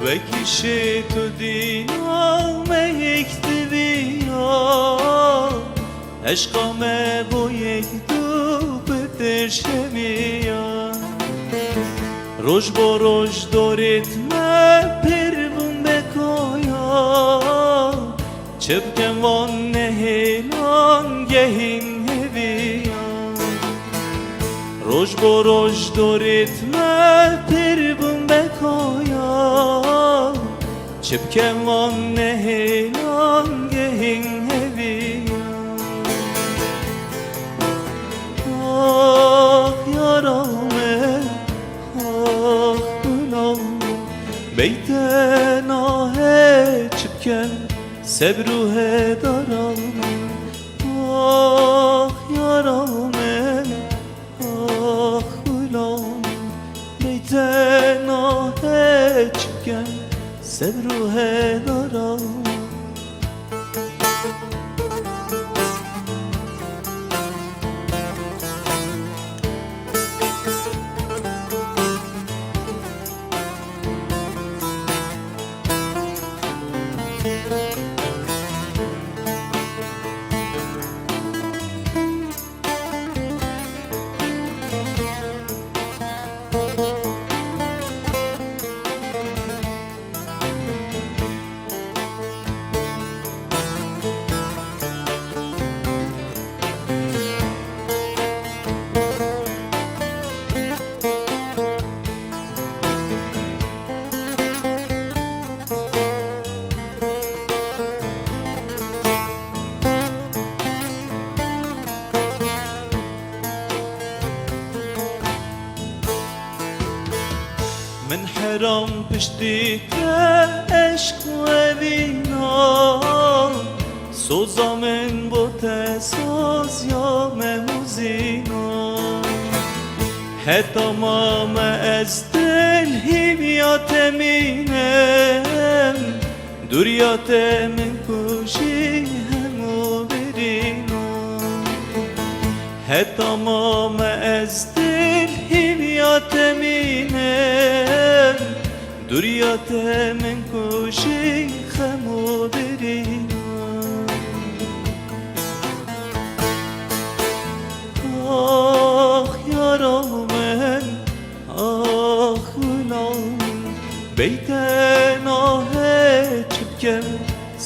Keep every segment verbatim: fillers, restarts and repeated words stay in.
Wekî şêt û dîna me yek diviya, eşqa me bo yek du bi têşeviya. Roj bo roj dorêt me pir bûn bekaya, çi bikem van nehêlan gehîn heviya. Roj bo roj dorêt me pir bûn bekaya, çi bikem van nehêlan gehîn heviya. Ah yara me, ah gula me, beyte nahe çi bikem, sebr û hedara me. Ah yara me, ah gula me, beyte nahe çi bikem, sebr û hedara me. Min heram piştî te eşq û evîna, soza min bo te saziya me huzîna. Heta ma me ez dil hîviya te mînim, dûriya te min kujî hemû birîna. Heta ma me ez dil hîviya te mînim, dûriya te min kujî xem û birîna. Ah yara min, ah gula min, beyte nahe çi bikem,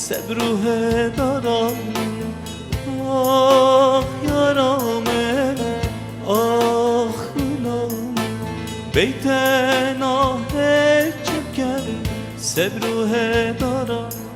sebr û hedara me. Ah yara min, ah gula min, beyte nahe çi bikem, sebr û hedara me.